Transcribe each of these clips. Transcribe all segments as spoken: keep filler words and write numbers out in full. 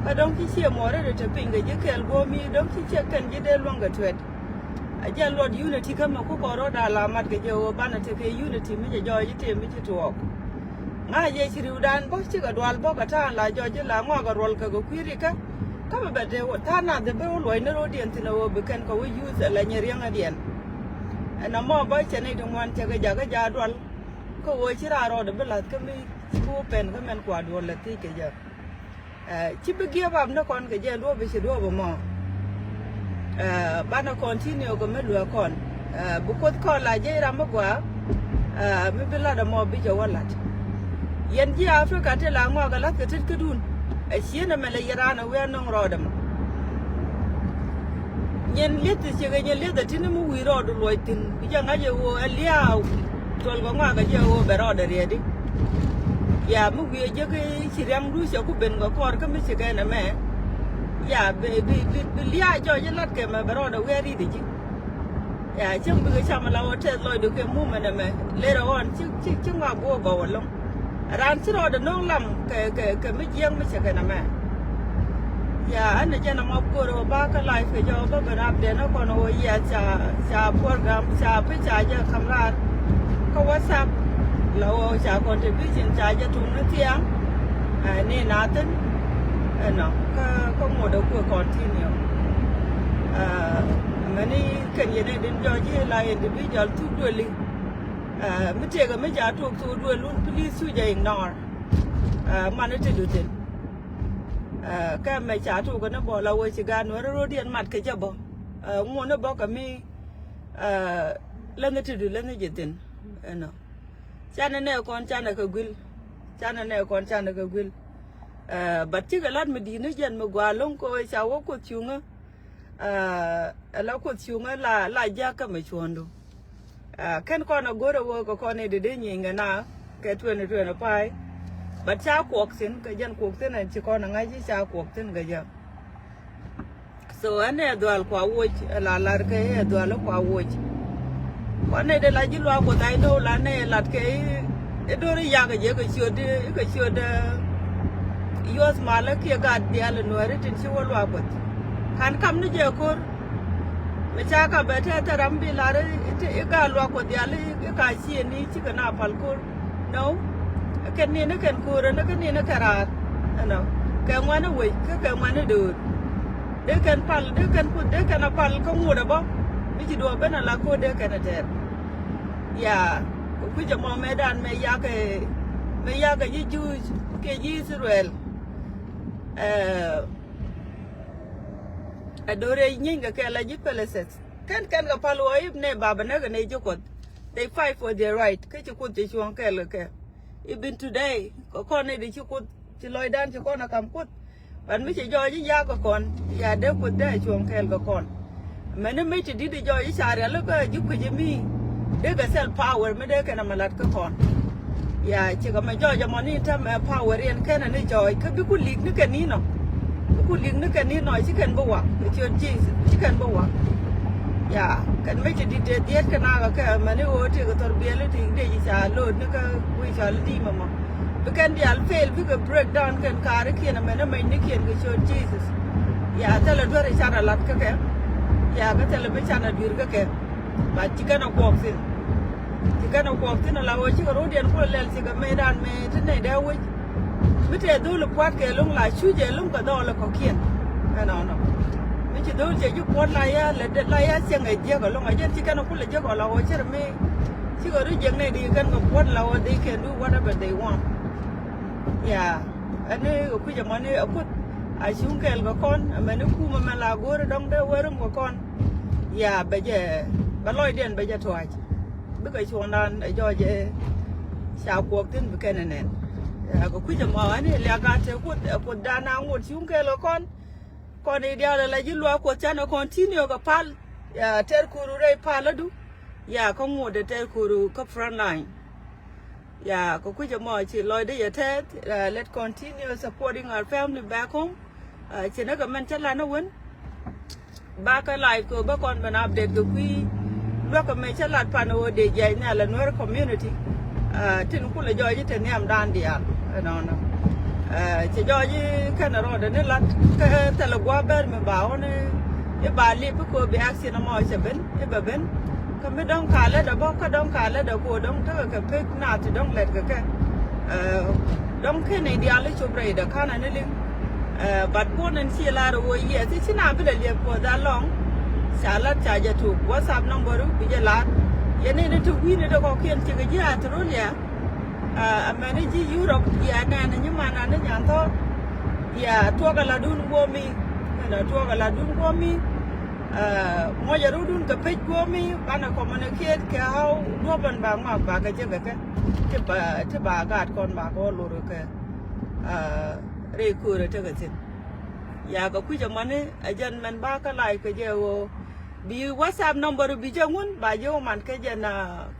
Kä dɔ̱ŋ ci ciɛ muɔrɛ dee te piny kɛ ji̱ kɛɛl guɔ̱ɔ̱mi dɔ̱ŋ ci ciɛ kɛn ji̱ dee luäŋ kɛ tuɛt. A jɛ luɔt unity kä mɛ kukɔ rɔ̱ da̱a̱ la mat kɛ jɛ ɣöö banɛ tekɛ unity mi jɛ jɔɔc i̱ tëë mi ci tuɔɔk. Ŋa̱c yɛ ci ri̱wdan bä cikɛ dual bä kɛ ta̱a̱n la jɔɔc i̱ la ŋɔakɛ ruɔl kɛ kɛ kui̱ rikä. Kä bɛ bɛ te wä ta̱a̱n nath dee ben wä luɔcni ro̱diɛn thi̱n ɛ ɣöö bi kɛn kɛ wä youth ɛ la nyɛ riäŋädiɛn. Ɛn ɛmɔ bä cɛ nɛy ti ŋuan cɛ kɛ jakä ja̱ dual. Kä ɣöö ci raar rɔɔdɛ bi la̱th kä mi ci bi wä pɛn kä mɛn kua duɔl lɛ thiec kɛ jɛ. Ɛ, ci bi give up ni kɔn kɛ jɛ duɔ̱ɔ̱p bi ci duɔ̱ɔ̱p ɛmɔ. Ɛ, banɛ continue kɛ mi luɛ kɔn. Ɛ, bi Kuoth kɔn la jiɛc ram mi gɔaa. Ɛ, mi bi lat ɛmɔ bi jɛ wä lat. Yɛn ji̱ Africa ti la ŋɔak ɛ la̱th kɛ tet kädun. Ɛ cieen ɛmɛ lɛ yɛn raan ɛ wi̱i̱ anɔŋ rɔɔdɛ mɔ. Nyin lieth ti cikɛ nyin lieth ɛ ti ni mi wi̱i̱ rɔɔdu luɔc thi̱n. Bi jɛ ŋa̱c ɛ ɣöö ɛ lia̱a̱ tuɔl kɛ ŋɔak ɛ jɛ ɣöö bɛ rɔɔdɛ riɛt i̱. Ya mi wi̱i̱ ɛ jek i̱ ci riaŋdu cɛ ku ben kɛ kɔɔr kä mi cikɛ ɛn ɛmɛ. Ya bi, bi, bi, bi lia̱a̱ jɔc i̱ lat kɛ mɛ bɛ rɔɔdɛ wi̱i̱ a ri̱t i̱ ji̱. Ya cäŋ bikɛ cam ala wä tɛth lɔcdu kɛ mumɛn ɛmɛ. Later on ci, ci, ci ŋɔak bi wä gɔw ɛlɔ̱ŋ. Raan ci rɔɔdɛ no̱o̱ŋ lam kɛ, kɛ, kɛ mi jiɛŋ mi cɛ kɛn ɛmɛ. Ya ɛn ɛ jɛn ɛmɔ go̱o̱r ɛ wä ba kä live kɛ jɛ wä bä ben update ni kɔn ɛ wä yia ca, ca program ca pi ca jɛ kam raar kä WhatsApp. La wä ca contribution ca jɛ tuŋ ni thiaŋ. Ɛ ni na thin ɛnɔ kä, kä ŋot ɛ kuɛ continue. Ɛ mɛni kɛn yɛn ɛ din jɔɔc i̱ la individual thuk dueli. Ɛ mi tëëkɛ mi ca tuɔɔk thok duel wun, please cu jɛ ignore. Ɛ man i̱ ti du thin. Ɛ kɛ mɛ ca tuɔɔk ni bɔ la wee ci gaat nuɛri ro̱diɛn mat kɛ jɛ bɔ. Ɛ ŋun i̱ bɔ kɛ mi, ɛ länh i̱ ti du länh i̱ jɛ thin. Ɛnɔ canɛ nɛ kɔn canɛ kɛ guil. Canɛ nɛ kɔn canɛ kɛ guil. Ɛ but cikɛ lat mi di̱i̱t ni jɛn mi gɔaa lo̱ŋ kɛ wee ca wä Kuoth cuŋä. Ɛ la Kuoth cuŋä la, la jiak kä mɛ cuɔ̱ndu. Ɛ kɛn kɔn a go̱r a wä kɛ kɔn i̱ dee dee nyieny kɛ na kɛ twenty twenty-five. But ca kuɔk thi̱n kɛ jɛn kuɔk thi̱n ɛn ci kɔn a ŋa̱c i̱ ca kuɔk thi̱n kɛ jɛ. So ɛn ɛ dhual kua woc ɛ la lar kɛ ɛ dhual kua woc. Kɔn ɛ dee la ji̱ luaak Kuoth I know la nɛ lat kɛ i̱ do̱r i̱ yak kɛ jɛ kɛ ciöt i̱ kɛ ciöt. Ɛ yuɔth malä kiɛ gaat diaal ɛ nuääri tin ci wä luaak Kuoth. Ka̱n kam ni jɛ ko̱r. Mi ca ka bɛ tɛth ram bi lar i̱, i̱, i̱ gaat luak Kuɔth diaal i̱, i̱ ka ciëni cikɛ na pal ko̱r. No. Kɛn ni ni kɛn ko̱r ni kɛn ni ni kɛn raar. Ɛnɔ kɛ ŋuani wec kä kɛ ŋuani döör. Dee kɛn pal, dee kɛn Kuoth, dee kɛn a pal kä ŋuɔ̱t ɛ bä. Mi ci duɔɔk ben a la ko̱r dee kɛn a tɛɛr. Ya kɛ kui̱c ɛmɔ mɛ dan mɛ yakɛ, mɛ yakɛ ji̱ Juuc kiɛ ji̱ Ithɛrɛl. Ɛ ɛ do̱rɛ nyieny kɛ kɛ la ji̱ Peleseth. Kɛn kɛn kɛ pal wä i̱ nɛ baba nɛ kɛ nɛ ji̱ Kuɔth. They fight for their right. Kä ci Kuoth cɛ cuɔ̱ŋ kɛɛl kɛ kɛ. Even today kɛ kɔn nɛ di ci Kuoth ci lɔcdan ci kɔn a kam Kuoth. But mi ci jɔɔc i̱ yak kɛ kɔn ya dee Kuoth dee a cuɔ̱ŋ kɛɛl kɛ kɔn. Mɛni mi ti di̱t i̱ jɔɔc i̱ ca rial i̱ kä ji̱ kui̱c i̱ mi dee kɛ self power mi dee kɛn a mi lat kä kɔn. Ya cikɛ mɛ jɔɔc ɛmɔ ni tɛmɛ power in kɛn ani jɔɔc kä bi ku lik ni kɛn ni nɔ. Bi ku lik ni kɛn ni nɔ ci kɛn bi wak kɛ ciöt Jesus ci kɛn bi wak. Ya kɛn mɛ ci di̱t dee dhiet kɛn a kɛ kɛ mɛni ɣöö ti kɛ thɔr biɛl i̱ ti dee ji̱ ca lo̱o̱d ni kä wi̱i̱ cɔal i̱ di̱i̱m ɛmɔ. Bi kɛn diaal fail bikɛ break down kɛn kaarikiɛn ɛmɛn ɛmɛcnikiɛn kɛ ciöt Jesus. Ya thilɛ duer i̱ canɛ lat kä kɛ. Ya kä thilɛ bi canɛ dui̱r kä kɛ. But ci kɛn ɛ kuɔk thi̱n. Ci kɛn ɛ kuɔk thi̱n ala ɣöö cikɛ ro̱diɛn kulɛ lɛl cikɛ mëëdan mëë ti nɛy dee wec. Mi tëë dho̱l i̱ pua̱t kɛ lo̱ŋ la cuc ɛ lo̱ŋ kɛ dhɔɔl ɛ kɔ̱kiɛn. Ɛnɔnɔ mi ci dho̱l cɛ ji̱ puɔ̱t la ya lɛ la ya cieŋ ɛ jiäk ɛ lo̱ŋ ɛ jɛn ci kɛn ɛ kulɛ jiäk ɔ la ɣöö cɛ rɛ mëë. Cikɛ ri jiäk nɛy di kɛn kɛ puɔ̱t la ɣöö they can do whatever they want. Ya ɛn ni kɛ kui̱c ɛmɔ ni ɛ Kuoth a cuŋ kɛɛl kɛ kɔn ɛmɛ ni kumɛ mɛ la go̱o̱ri dɔ̱ŋ dee wee rum kɛ kɔn. Ya bɛ jɛ bɛ lɔcdiɛn bɛ jɛ tuac. Bikɛ cuɔ̱ŋdan ɛ jɔɔc ɛ ca kuɔk thi̱n bi kɛn ɛ nɛn. Ya kɛ kui̱c ɛmɔ ɛn ni liak a te Kuoth ɛ Kuothdan a ŋot cuŋ kɛɛl kɛ kɔn. Kɔn i̱ diaal ala ji̱ luaak Kuɔth canɛ continue kɛ pal. Ya tɛr ko̱ru rɛy pal adu. Ya kä ŋot ɛ tɛr ko̱ru kä front line. Ya kɛ kui̱c ɛmɔ ci lɔcdä yɛ tɛth. Let continue supporting our family back home. Ci näk ɛmɛn cä lan ɛ wen. Bakä live kɛ bä kɔn ben update kɛ kui̱ luäk ɛmɛ cä lat pan ɛ ɣöö dee jiac nhial ɛ Nuer community. Tin kulɛ jɔɔc i̱ te nhiamdan diaal ɛnɔnɔ. Cɛ jɔɔc i̱ kɛnɛ rɔɔdɛ ni lat kä thilɛ gua̱a̱th bɛr mi ba ɣɔn i̱ ba lip i̱ ko̱ bi action ɛmɔ cɛ ben i̱ bɛ ben. Kä mi dɔ̱ŋ ka lätdɛ bä kä dɔ̱ŋ ka lätdɛ ko̱ dɔ̱ŋ tekɛ kɛ pek naath ti dɔ̱ŋ lɛt kɛ kɛ. Dɔ̱ŋ kɛn i̱ diaal i̱ cop rɛydɛ ka̱n ani liŋ. But kuɔn in ci lar i̱ ɣöö yiɛth i̱ ci na bi lɛ liɛp kuɔth alɔŋ. Ca lat ca jɛ tuk WhatsApp number i̱ bi jɛ lar. Yɛn in i̱ te wi̱i̱ni dee kɔkiɛn cikɛ ji̱ Australia. Amäni ji̱ Europe bia nɛn nyiman ani nyan thɔr. Bia tuɔk aladun guɔmi. Ɛnɔ tuɔk aladun guɔmi. Muɔc arudun kɛ pec guɔmi banɛ communicate kɛ how duɔpɛn ba ŋɔak ba kɛ jek kɛ kɛ. Ti ba ti ba gaat kɔn ba kɛ wä lor kɛ. Rɛy köörä tekɛ thin. Ya kɛ kui̱c amäni a jɛn mɛn ba kä lac kɛ jɛ ɣöö bi WhatsApp number bi jɛ ŋun ba jɛ wä man kä jɛn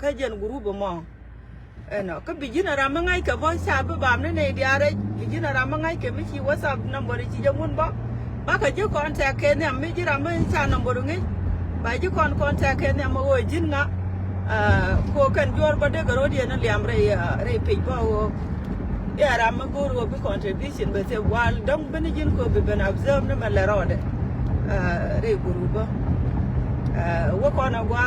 kä jɛn group ɛmɔ. Ɛnɔ kä bi ji̱n a ram mi ŋa̱ckɛ bä ca bi bam ni nɛy diaal rɛc bi ji̱n a ram mi ŋa̱ckɛ mi ci WhatsApp number ci jɛ ŋun bä. Bakɛ ji̱ contact kɛ nhiam mi ji̱ ram mi ca number ŋi̱c. Ba ji̱ kɔn contact kɛ nhiam mi ɣöö ji̱n ŋa. Ko kɛn juɔr bä dee kɛ ro̱d yɛn liam rɛy rɛy pec bä ɣöö. Bia ram mi go̱o̱r ɣöö bi contribution bɛ thep wal dɔ̱ŋ ben ji̱n ko bi ben observe ni mɛ lɛ rɔɔdɛ. Rɛy group bä. Wä kɔn a gua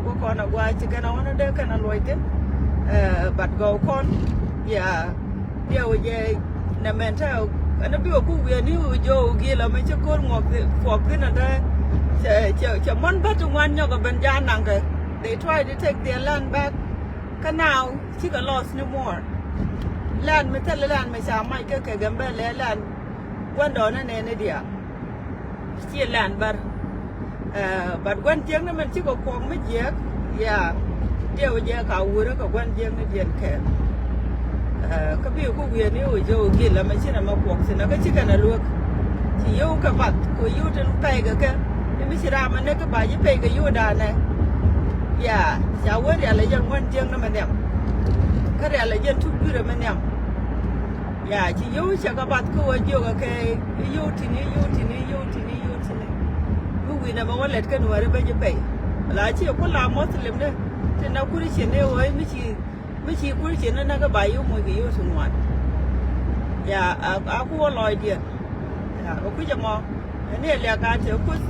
wä kɔn a gua ci kɛn a wän a dee kɛn a luɔc thin. But gɔw kɔn bia bia wä jɛ nɛ mɛn tɛ ɛn a bi wä ku wiɛ ni wä jɔw gil a mɛ ci ko̱r ŋuɔk puɔk thin a dee. Cɛ cɛ cɛ mɔn bä ti ŋuan nyɔk a ben ja naŋkɛ. They try to take their land back. Kä now cikɛ loss ni more. Land mi thilɛ land mi ca mac kä kɛ Gambɛlɛ land. Guandɔɔn ni nɛɛni diaal. Ci land bär. But guan jiäkni min cikɛ kuɔk mi jiɛk. Ya diɛw jiɛk a wurä kɛ guan jiäkni diɛn kɛɛl. Kä bi ku wieni wä jɛ wä gil amɛ cinɛ mɛ kuɔk thin kä cikɛ nɛ luäk. Ci yio̱w kɛ bath kɛ yio̱w tin pɛy kɛ kɛ. Ni mi ci ram mɛ ni kä ba ji̱ pɛy kɛ yio̱w danɛ. Ya ca wä rial a jɛn guan jiäkni mɛ nhiam. Kä rial a jɛn tuk duirɛ mɛ nhiam. Ya ci yio̱w cɛ kɛ bath kä wä jiök kɛ yio̱w tini yio̱w tini yio̱w tini yio̱w tini. Mi wi̱n ɛmɛ wä lɛt kä nuääri ben ji̱ pɛy. La ci ku la Muslim ni ti na kuri ci ni wä mi ci mi ci kuri ci ni na kä ba yio̱w moc kɛ yio̱w ti ŋuan. Ya a ku wä lɔcdiɛn. Ya kɛ kui̱c ɛmɔ. Ni liak a te kuth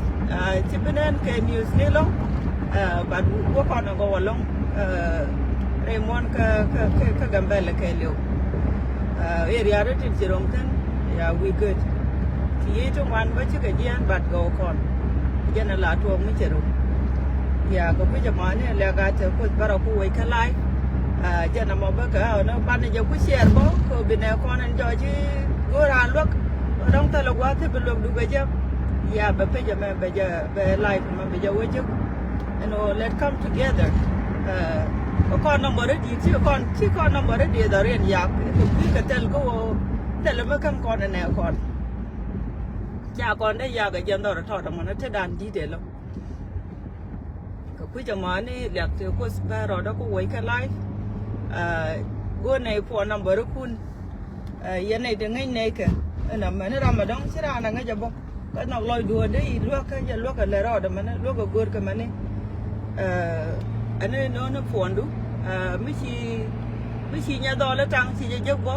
ci bi nɛn kɛ news ni lɔŋ. But wä kɔn a gɔw alɔŋ. Rɛy muɔn kä kä kä Gambɛlɛ kɛ liw. Area rɛ tit ci ro̱ŋ thin. Ya we good. Ci yic ti ŋuan bä cikɛ jiɛn but gɔw kɔn. Jɛn a la tuɔɔk mi cɛ ru. Ya kɛ kui̱c ɛmɔ ni liak a te kuth bärɛ ku wec kä live. Jɛn ɛmɔ bä kɛ ɣä ni banɛ jɛ ku share bä kɛ bi nɛ kɔn ɛn jɔɔc i̱ go̱o̱r a luäk. Dɔ̱ŋ thilɛ gua̱a̱th ti bi luäk dukɛ jɛ. Ya bɛ pec ɛmɛ bɛ jɛ bɛ live ɛmɛ bɛ jɛ wä jek. Ɛn ɣöö let come together. Ɛ kɔn number rɛ di̱i̱t ci kɔn ci kɔn number rɛ di̱i̱t ɔ riɛn yak kɛ kui̱ kɛ thil kä ɣöö thilɛ mi käm kɔn ɛnɛ kɔn. Ca kɔn dee yak ɛ jɛn dhɔr ɛ tɔt ɛmɔn ɛ te dan di̱i̱t ɛ lɔ. Kɛ kui̱c ɛmɔni liak tëë kuoth bä rɔɔdä ku wec kä live. Go̱o̱r nɛy phone number ikun. Yɛn nɛy ti ŋäc nɛy kɛ ɛn amäni ram ɛ dɔ̱ŋ ci raan ɛ ŋäc ɛ bä. Kä nhɔk lɔcdu ɛ dee i̱ luäk kä jɛ luäk ɛ lɛ rɔɔdɛ mäni luäk ɛ go̱o̱r kɛ mäni. Ɛn ni no̱o̱ŋ ni phondu mi ci mi ci nyɛ dhɔl ɛ taŋ ci jɛ jek bä.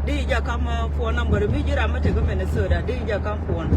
Di jɛ kam phone number mi ji̱ ram mi tek kä Minnesota di jɛ kam phone.